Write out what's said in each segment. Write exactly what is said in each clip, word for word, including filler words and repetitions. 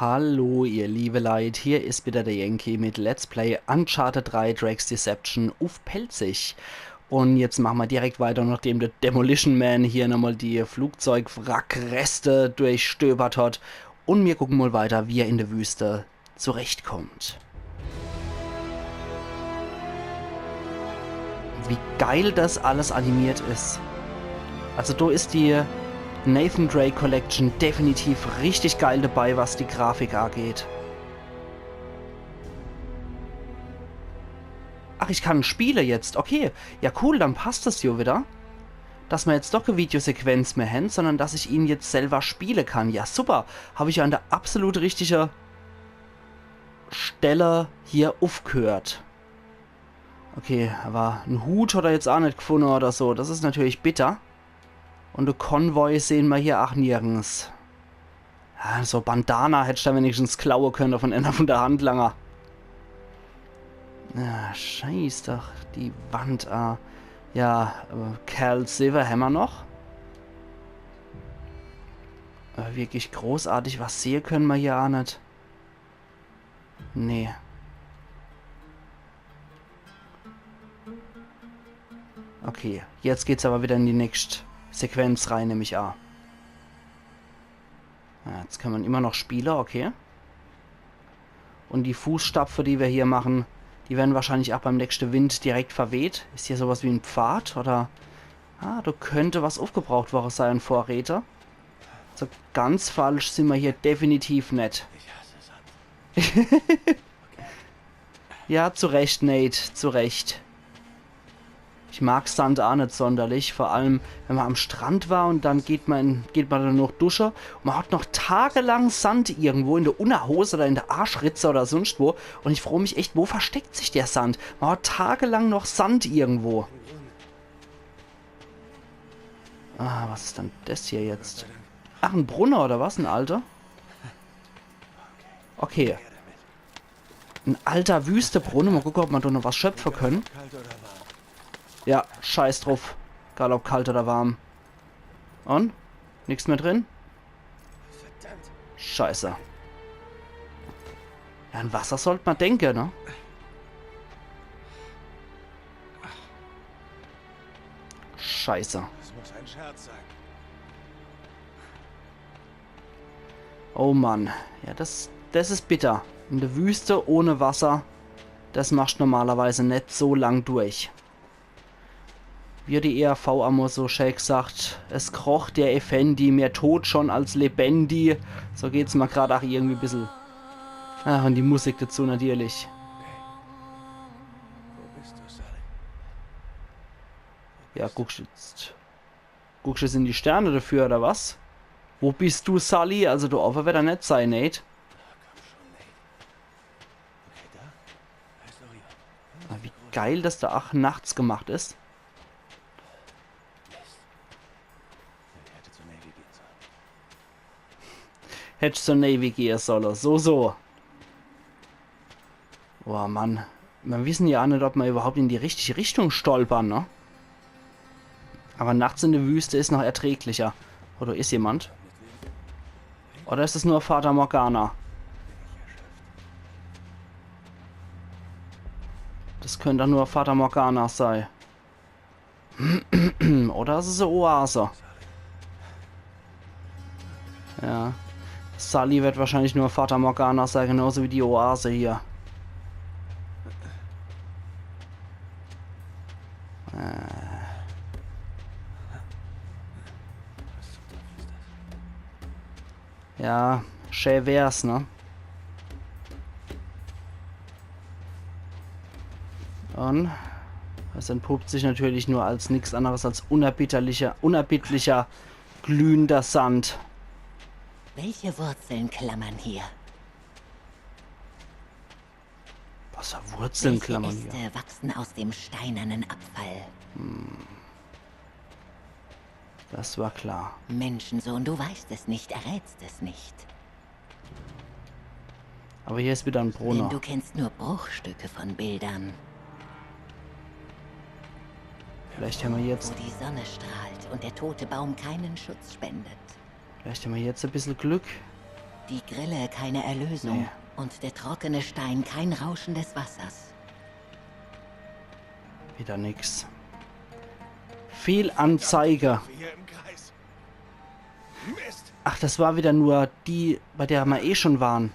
Hallo, ihr liebe Leit, hier is wieder der Yankee mit Let's Play Uncharted drei Drake's Deception uff Pälzisch. Und jetzt machen wir direkt weiter, nachdem der Demolition Man hier nochmal die Flugzeugwrackreste durchstöbert hat. Und wir gucken mal weiter, wie er in der Wüste zurechtkommt. Wie geil das alles animiert is. Also da is die Nathan Drake Collection definitiv richtig geil dabei, was die Grafik angeht. Ach, ich kann spiele jetzt. Okay, ja cool, dann passt das jo wieder. Dass man jetzt doch kä Videosequenz mehr hen, sondern dass ich ihn jetzt selber spiele kann. Ja, super. Hab ich an der absolut richtige Stelle hier uffgehört. Okay, aber en Hut hat er jetzt ach net gefunne oder so. Das is natürlich bitter. Und de Konvoi sehen mer hier ach nirgends. Ja, so Bandana hätt ich da wenigstens klaue könne von einer von der Handlanger. Ja, scheiß doch die Wand a. Ja, äh, Cal Silver hämmer noch. Aber wirklich großartig was sehe könne mer hier ach net. Nee. Okay, jetzt geht's aber wieder in die nächst Sequenz rein, nemm ich a. Ja, jetzt kann man immer noch spiele, okay. Und die Fußstapfe, die wir hier machen, die werden wahrscheinlich auch beim nächste Wind direkt verweht. Is hier sowas wie en Pfad oder? Ah, da könnte was aufgebraucht worre sei an Vorräte. So ganz falsch sind wir hier definitiv net. Ich hasse Sand. Ja, zu Recht, Nate, zu Recht. Ich mag Sand a net sonderlich, vor allem, wenn man am Strand war und dann geht man, geht man dann noch dusche und man hat noch tagelang Sand irgendwo in der Unterhose oder in der Arschritze oder sonst wo. Und ich frage mich echt, wo versteckt sich der Sand? Man hat tagelang noch Sand irgendwo. Ah, was is dann das hier jetzt? Ach, en Brunne oder was? En alter? Okay. En alter Wüstebrunne. Mal gucke, ob man da noch was schöpfe können. Ja, scheiß drauf. Egal ob kalt oder warm. Und? Nix mehr drin? Scheiße. Ja, an Wasser sollt man denke, ne? Scheiße. Das muss ein Scherz sein. Oh Mann. Ja, das, das is bitter. In der Wüste ohne Wasser, das machst normalerweise net so lang durch. Wie die E R V amo so schä gesagt, es kroch der Effendi, mehr tot schon als lebendi. So geht's mir grad ach irgendwie bissel. Ah, und die Musik dazu natürlich. Wo bist du, Sully? Ja, guckst jetzt. Guckst jetzt in die Sterne dafür, oder was? Wo bist du, Sully? Also, du Opfer werd er net sei, Nate. Na, komm schon, Nate. Nate, da? Hey, da? Da ist doch jemand. Ah, wie geil, dass der ach nachts gemacht is. Mist. Ja, die hätte zur Navy gehen sollen. Hättst zur Navy gehe solle. So, so. Boah, Mann. Mir wissen ja ach net, ob mir überhaupt in die richtige Richtung stolpern, ne? Aber nachts in der Wüste is noch erträglicher. Oder is jemand? Oder is es nur Fata Morgana? Das könnt ach nur Fata Morgana sei. Oder is es e Oase? Ja. Sully wird wahrscheinlich nur Fata Morgana sei, genauso wie die Oase hier. Äh. Ja, schä wär's, ne? Und es entpuppt sich natürlich nur als nix anderes als unerbittlicher, unerbittlicher, glühender Sand. Welche Wurzeln klammern hier? Was für Wurzeln klammern hier? Welche Äste wachsen aus dem steinernen Abfall? Das war klar. Menschensohn, du weißt es nicht, errätst es nicht. Aber hier is wieder en Brunne. Denn du kennst nur Bruchstücke von Bildern. Vielleicht hämmer jetzt, wo die Sonne strahlt und der tote Baum keinen Schutz spendet. Vielleicht hämmer jetzt e bissel Glück. Die Grille keine Erlösung. Nee. Und der trockene Stein kein Rauschen des Wassers. Wieder nix. Fehlanzeige. Hier im Kreis. Mist! Ach, das war wieder nur die, bei der wir eh schon waren.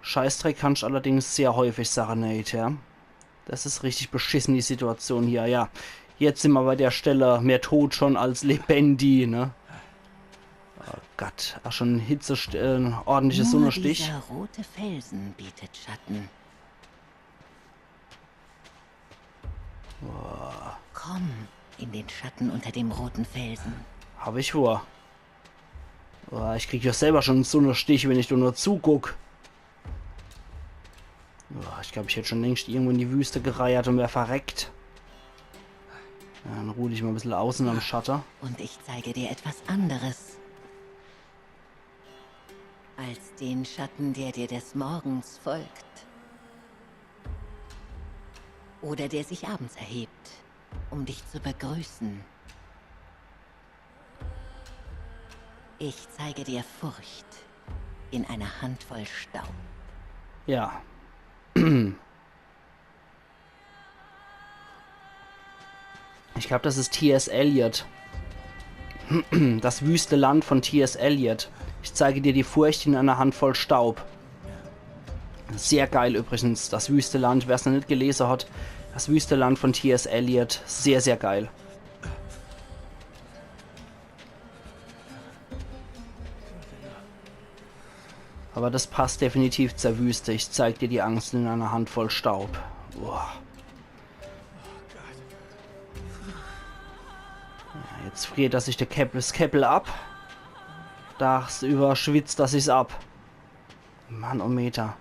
Scheißdreck kannst allerdings sehr häufig sagen, Nate, ja. Das is richtig beschissen, die Situation hier, ja. Jetzt sind wir bei der Stelle, mehr tot schon als lebendig, ne? Oh Gott, ach schon Hitze, äh, ordentliche Nur Sonnestich. Dieser rote Felsen bietet Schatten. Komm in den Schatten unter dem roten Felsen. Hab ich vor. Boah, ich krieg ja selber schon Sonnestich, wenn ich do nur zuguck. Boah, ich glaub, ich hätt schon längst irgendwo in die Wüste gereiert und wär verreckt. Ja, dann ruh dich mal e bissel aus in deinem Schatte. Und ich zeige dir etwas anderes. Als den Schatten, der dir des Morgens folgt. Oder der sich abends erhebt, um dich zu begrüßen. Ich zeige dir Furcht in einer Handvoll Staub. Ja. Ich glaub, das is T S Eliot. Das wüste Land von T S Eliot. Ich zeige dir die Furcht in einer Handvoll Staub. Sehr geil übrigens, das wüste Land. Wer's noch net gelese hat, das wüste Land von T S Eliot. Sehr, sehr geil. Aber das passt definitiv zur Wüste. Ich zeig dir die Angst in einer Handvoll Staub. Boah. Ja, jetzt friert er sich der Käpp-, das Käppel ab. Dagsüber schwitzt er sich's ab. Mannometer.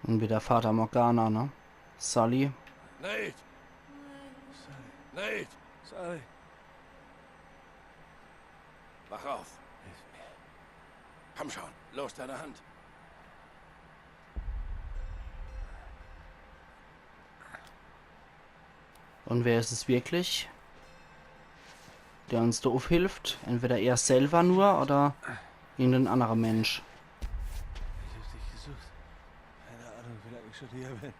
Und wieder Fata Morgana, ne? Sully. Nate! Nate! Sully! Wach auf! Hilf mir. Komm schon, los deine Hand! Und wer is es wirklich, der uns do uffhilft? Entweder er selber nur oder irgendein anderer Mensch. Ich hab dich gesucht. Keine Ahnung, wie lange ich schon hier bin.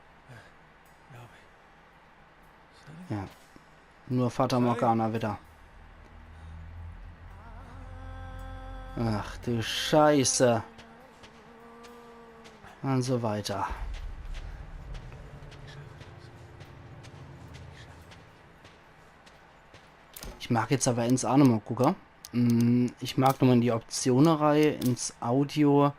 Glaub ich. Ja. Nur Fata Morgana wieder. Ach du Scheiße. Und so weiter. Ich mag jetzt aber ins Animo gucke. Mm, ich mag nochmal in die Optione rei, ins Audio,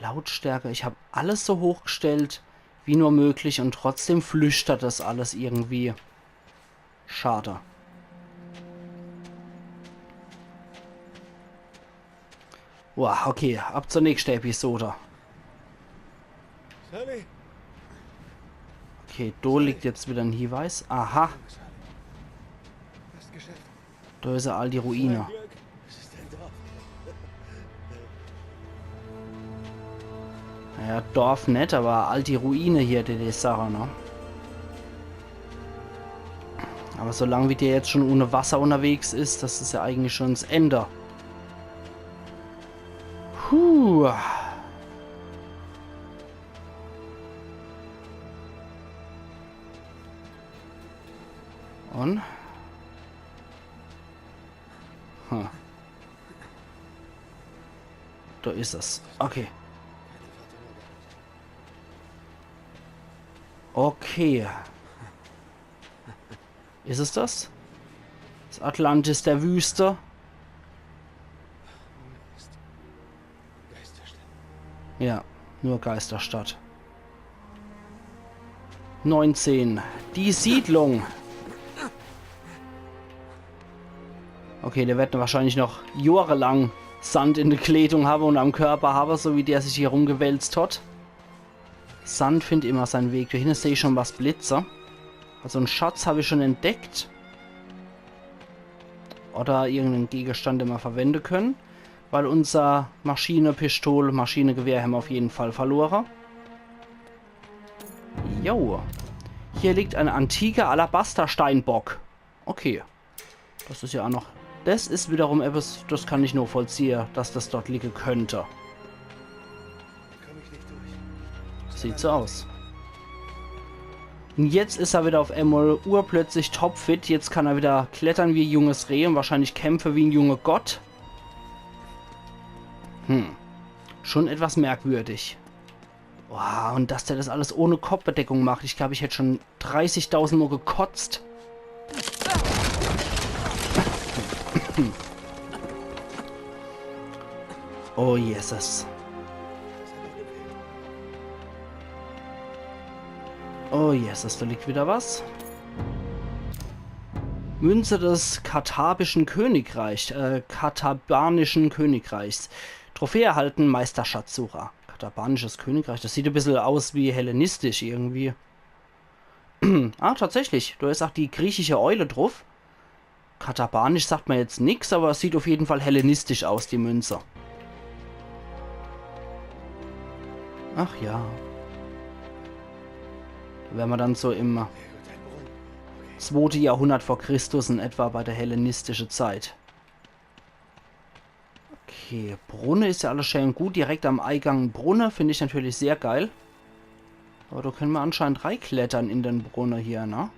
Lautstärke. Ich hab alles so hochgestellt wie nur möglich und trotzdem flüstert das alles irgendwie. Schade. Wow, okay, ab zur nächste Episode. Sully! Okay, do liegt jetzt wieder en Hiweis. Aha, Hast geschafft. do is all die Ruine. Glück. Es ist ein Dorf. Naja, Dorf net, aber all die Ruine hier, die, die Sache, ne? Aber solang wie der jetzt schon ohne Wasser unterwegs is, das is ja eigentlich schon s Ende. Puh. Und? Hm. Da is es. Okay. Okay. Is es das? Das Atlantis der Wüste? Ja, nur Geisterstadt. Neunzehn. Die Siedlung. Okay, der wird wahrscheinlich noch johrelang Sand in der Kleidung habe und am Körper habe, so wie der sich hier rumgewälzt hat. Sand findet immer seinen Weg. Da hinne seh ich schon was blitze. Also en Schatz hab ich schon entdeckt. Oder irgenden Gegenstand, den mer verwende könne. Weil unser Maschinepistol, Maschinegewehr hämmer auf jeden Fall verlore. Jo. Hier liegt en antiker Alabastersteinbock. Okay. Das is ja auch noch. Das is wiederum etwas, das kann ich nochvollziehe, dass das dort liege könnte. Sieht so aus. Und jetzt is er wieder auf emol urplötzlich topfit. Jetzt kann er wieder klettern wie e junges Reh und wahrscheinlich kämpfe wie en junge Gott. Hm. Schon etwas merkwürdig. Boah, und dass der das alles ohne Kopfbedeckung macht. Ich glaub, ich hätt schon dreißigtausend Mal gekotzt. Oh Jesus. Oh Jesus, da liegt wieder was. Münze des katabischen Königreichs, äh, katabanischen Königreichs. Trophäe erhalten, Meisterschatzsucher. Katabanisches Königreich, das sieht e bissel aus wie hellenistisch irgendwie. Ah, tatsächlich, da is auch die griechische Eule drauf. Katabanisch sagt mer jetzt nix, aber es sieht auf jeden Fall hellenistisch aus, die Münze. Ach ja. Da wären mer dann so im zwote Jahrhundert vor Christus in etwa bei der hellenistische Zeit. Okay, Brunne is ja alles schön gut. Direkt am Eigang Brunne find ich natürlich sehr geil. Aber da könne mer anscheinend reiklettere in den Brunne hier, ne?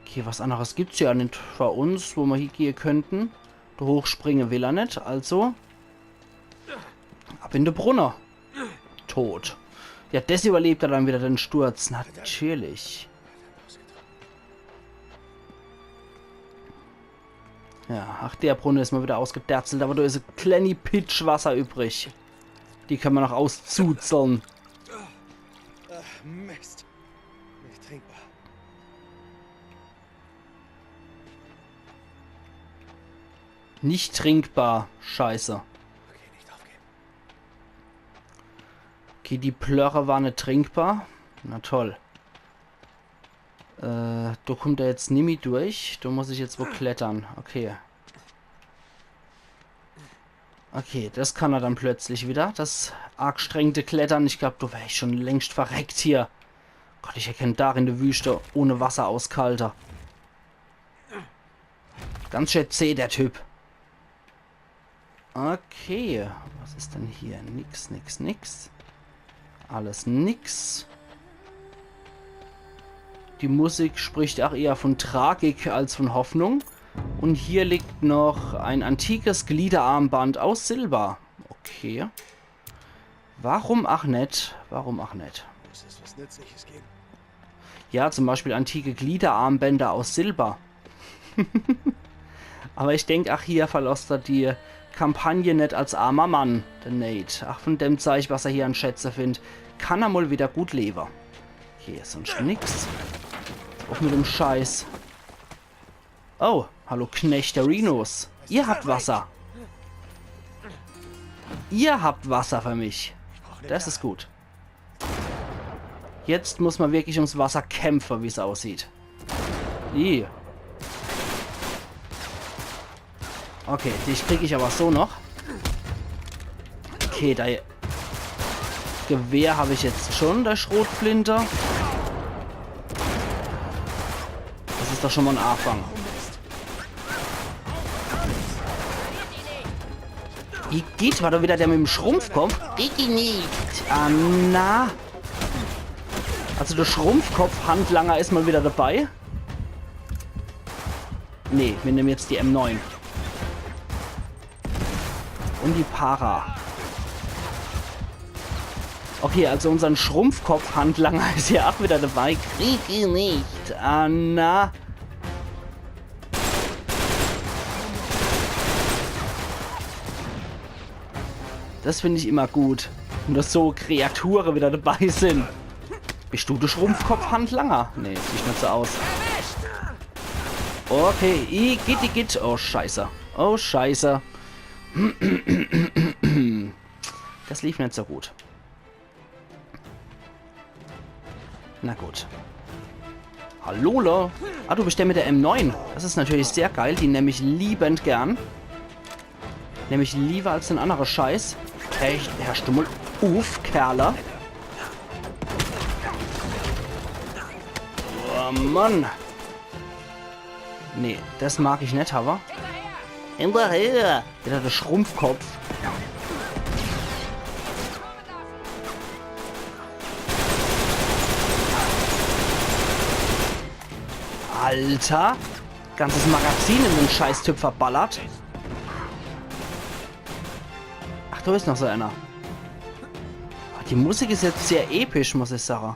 Okay, was anderes gibt's ja nit vor uns, wo mer hiegehe könnten. Da hochspringe will er nit, also ab in de Brunne. Tot. Ja, das überlebt er dann wieder, den Sturz. Natürlich. Ja, ach, der Brunne is mal wieder ausgederzelt, aber da is e klenni Pitsch Wasser übrig. Die könne mer noch auszuzeln. Ach, Mist. Nicht trinkbar. Nicht trinkbar. Scheiße. Okay, nicht aufgeben. Okay, die Plörre war nit trinkbar. Na toll. Äh, da kummt er jetzt nimmi durch. Da muss ich jetzt wo klettere. Okay. Okay, das kann er dann plötzlich wieder. Das argstrengte Klettere. Ich glaub, da wär ich schon längst verreckt hier. Gott, ich erkenn da in der Wüste ohne Wasser ausgehalte. Ganz schön zäh, der Typ. Okay, was is denn hier? Nix, nix, nix. Alles nix. Die Musik spricht auch eher von Tragik als von Hoffnung. Und hier liegt noch ein antikes Gliederarmband aus Silber. Okay. Warum ach net? Warum ach net? Muss es was Nützliches geben? Ja, zum Beispiel antike Gliederarmbänder aus Silber. Aber ich denk, ach, hier verlosst er die Kampagne net als armer Mann, der Nate. Ach, von dem Zeich, was er hier an Schätze findt, kann er mal wieder gut leben. Hier is sonst nix. Auch mit dem Scheiß. Oh, hallo Knechte Rhinos. Ihr habt Wasser. Ihr habt Wasser für mich. Das is gut. Jetzt muss mer wirklich ums Wasser kämpfe, wie's aussieht. Ih. Okay, dich krieg ich aber so noch. Okay, da Gewehr hab ich jetzt schon, der Schrotflinte. Das is doch schon mal en Anfang. Igitt, war da wieder der mit dem Schrumpfkopf? Igitt nicht. Ah, na. Also der Schrumpfkopf-Handlanger is mal wieder dabei. Nee, mir nehmen jetzt die M neun. Und die Para. Okay, also unsern Schrumpfkopf-Handlanger is ja auch wieder dabei. Krieg ihn nicht. Ah, na. Das find ich immer gut, wenn da so Kreature wieder dabei sind. Bist du der Schrumpfkopf-Handlanger? Nee, sieht net so aus. Okay, igitt, igitt. Oh, scheiße. Oh, scheiße. Das lief net so gut. Na gut. Hallo, la. Ah, du bist der mit der M neun. Das is natürlich sehr geil. Die nemm ich liebend gern. Nemm ich lieber als den annere Scheiß. Hey, hersch du mol uff, Kerle. Oh Mann. Nee, das mag ich net, awwer. Hinterher. Wieder der Schrumpfkopf. Alter. Ganzes Magazin in den Scheißtyp verballert. Ach, do is noch so einer. Ach, die Musik is jetzt sehr episch, muss ich sage.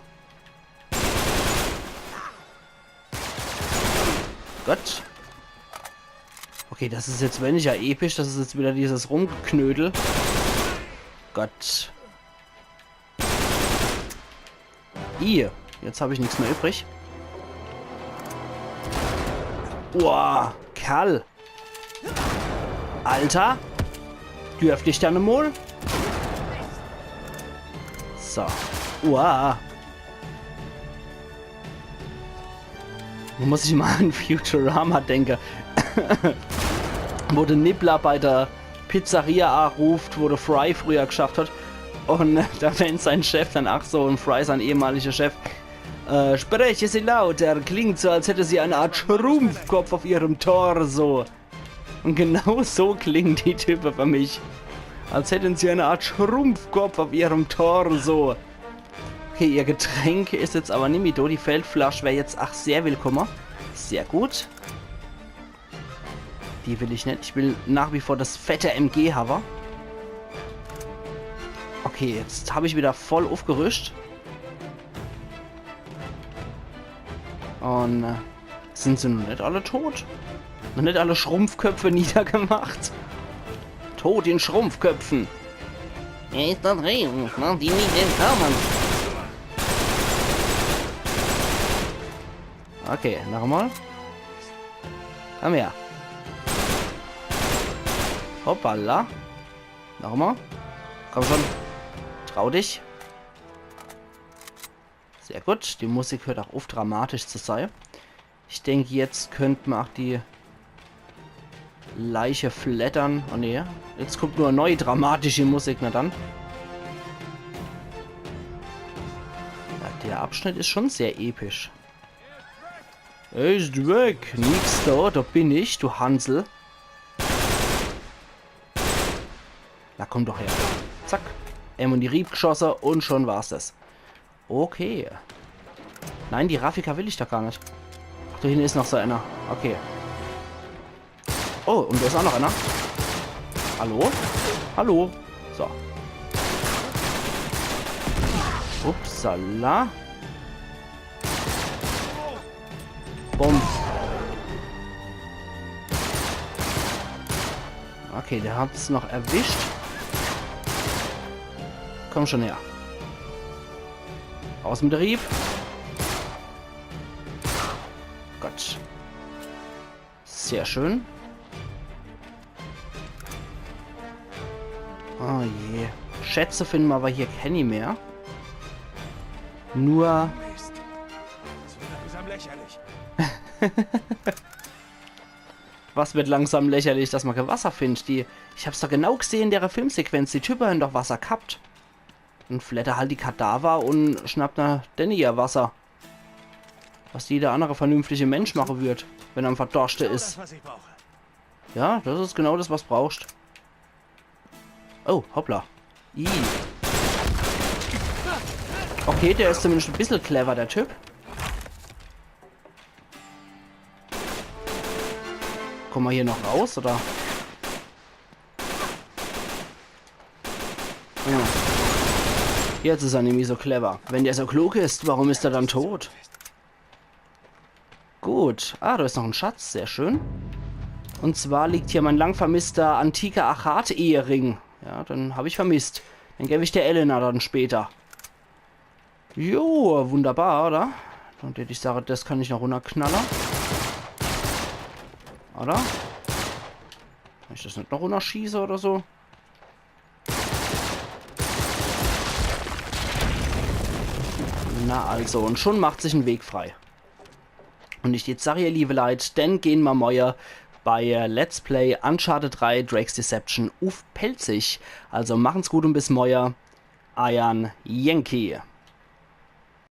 Gott. Okay, das is jetzt weniger episch, das is jetzt wieder dieses Rumgeknödel. Gott. I, jetzt hab ich nix mehr übrig. Uah, Kerl. Alter. Dürft ich dann emol? So. Uah. Do muss ich mol an Futurama denke. Wo de Nibbler bei der Pizzeria aruft, wo de Fry früher geschafft hat. Un do meent sein Chef dann, ach so, un Fry, sein ehemaliger Chef, äh, spreche Sie lauter, klingt so, als hätte sie eine Art Schrumpfkopf auf ihrem Torso. Un genau so klingen die Type für mich. Als hätten sie eine Art Schrumpfkopf auf ihrem Torso. Okay, ihr Getränk is jetzt awwer nimmi do. Die Feldflasch wär jetzt ach sehr willkomme. Sehr gut. Die will ich net. Ich will nach wie vor das fette M G hawwe. Okay, jetzt hab ich wieder voll uffgerüscht. Un, äh, sin se noch net alle tot? Noch net alle Schrumpfköpfe niedergemacht? Tod den Schrumpfköpfen! Er is dort drüben, macht ihn nicht entkommen. Okay, noch emol. Komm her. Hoppala. Noch emol. Komm schon. Trau dich. Sehr gut. Die Musik hört ach uff, dramatisch zu sei. Ich denk, jetzt könnt mer ach die Leiche fleddern. Oh nee. Jetzt kummt nur neue dramatische Musik, na dann. Ja, der Abschnitt is schon sehr episch. Er is weg. Nix do, do bin ich, du Hansel. Na komm doch her. Zack. Em in die Rieb geschosse un schon war's das. Okay. Nein, die Raffica will ich doch gar net. Ach, do hinne is noch so einer. Okay. Oh, un do is ach noch einer. Hallo? Hallo? So. Upsala. Bumm. Okay, der hat's noch erwischt. Komm schon her. Raus mit de Rieb. Gott. Sehr schön. Oh je. Schätze finden mer awwer hier kenni mehr. Nur Mist. Das wird langsam lächerlich. Was wird langsam lächerlich, dass mer kee Wasser findt? Die, ich hab's doch genau gsehe in dere Filmsequenz. Die Type hän doch Wasser ghabt. Dann fleddert halt die Kadaver un schnappt na denne ihr Wasser. Was jeder annere vernünftige Mensch mache würd, wenn er am Verdorschte is. Das, was ich brauche. Ja, das is genau das, was brauchst. Oh, hoppla. Ih. Okay, der is zumindest e bissel clever, der Typ. Komme mer hier noch raus, oder? Hm. Jetzt is er nimmi so clever. Wenn der so klug is, warum is er dann tot? Gut. Ah, do is noch en Schatz. Sehr schön. Un zwar liegt hier mein lang vermisster antiker Achat-Ehering. Ja, den hab ich vermisst. Den geb ich der Elena dann später. Jo, wunderbar, oder? Un ich sage, das kann ich noch runnerknalle. Oder? Kann ich das net noch runnerschieße oder so? Na also, un schon macht sich en Weg frei. Un ich jetzt sag, ihr liewe Leit, dann gehn ma morje bei äh, Let's Play Uncharted drei Drake's Deception uff Pälzisch. Also machen's gut un bis morje. Eiern Yankee.